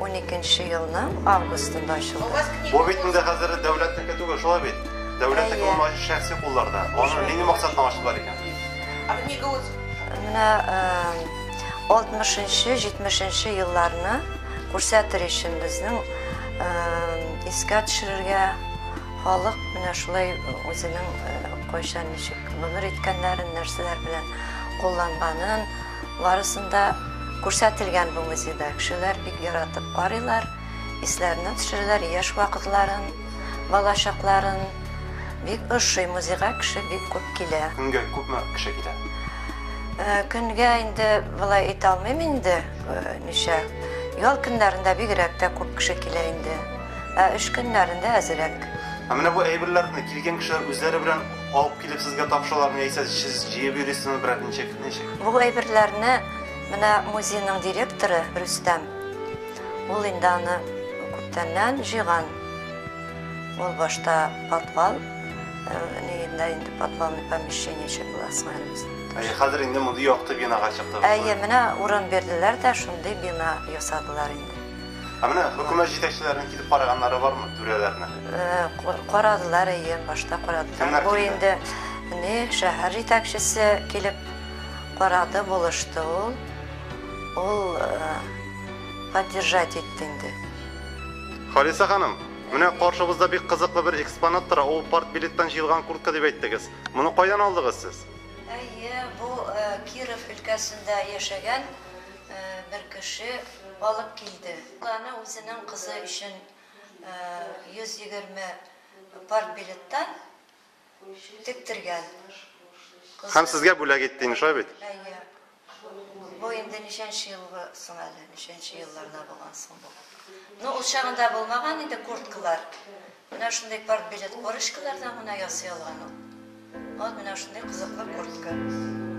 2012 елның августында ачылды. Бу бит инде хәзер дәүләтнеке түгел, шулай бит? Дәүләтнеке булмагач, шәхси кулларда. Аны нинди максаттан ачтылар икән? Менә 60-нчы, 70-нче елларны күрсәтер өчен безнең искә төшерергә халык менә шулай үзенең кайчан ничек гомер иткәннәрен, нәрсәләр белән кулланганын барысын да күрсәтелгән бу музейда. Кешеләр бик яратып карыйлар, исләренә төшерәләр яшь вакытларын, балачакларын. Бик ошый музейга кеше бик күп килә. Көнгә күпме кеше килә? Көнгә инде болай әйтә алмыйм инде, ничә. Ял көннәрендә бигрәк тә күп кеше килә инде. Ә эш көннәрендә әзрәк. Ә менә бу әйберләрне килгән кешеләр үзләре белән алып килеп сезгә тапшыралармы, яисә сез җыеп йөрисезме, берәр ничек, ничек? Бу әйберләрне менә музейның директоры Рөстәм, ул инде аны күптәннән җыйган. Ул башта подвал, нигендә инде подвальный помещение өчен буласың әле безнең. Әйе, хәзер инде мондый якты бинага чыктыгыз. Әйе, менә урын бирделәр дә, шундый бина ясадылар инде. Ә менә хөкүмәт җитәкчеләренең килеп караганнары бармы, түрәләрне? Карадылар, әйе, башта карадылар. Кемнәр Бу килде? инде ни, шәһәр җитәкчесе килеп карады, булышты ул. Ул поддержать итте инде. Халиса ханым, менә каршыбызда бик кызыклы бер экспонат тора, ул партбилеттан җыелган куртка дип әйттегез. Моны кайдан алдыгыз сез? Әйе, бу Киров өлкәсендә яшәгән бер кеше алып килде. Аны үзенең кызы өчен 120 партбилеттан тектергән. Һәм сезгә бүләк итте инде, шулай бит? Әйе. Бу инде ничәнче елгы соң әле, ничәнче елларда булган соң бу. Ну, ул чагында булмаган инде курткалар. Менә шундый партбилет корочкалардан гына ясый алган ул. Вот менә шундый кызыклы куртка.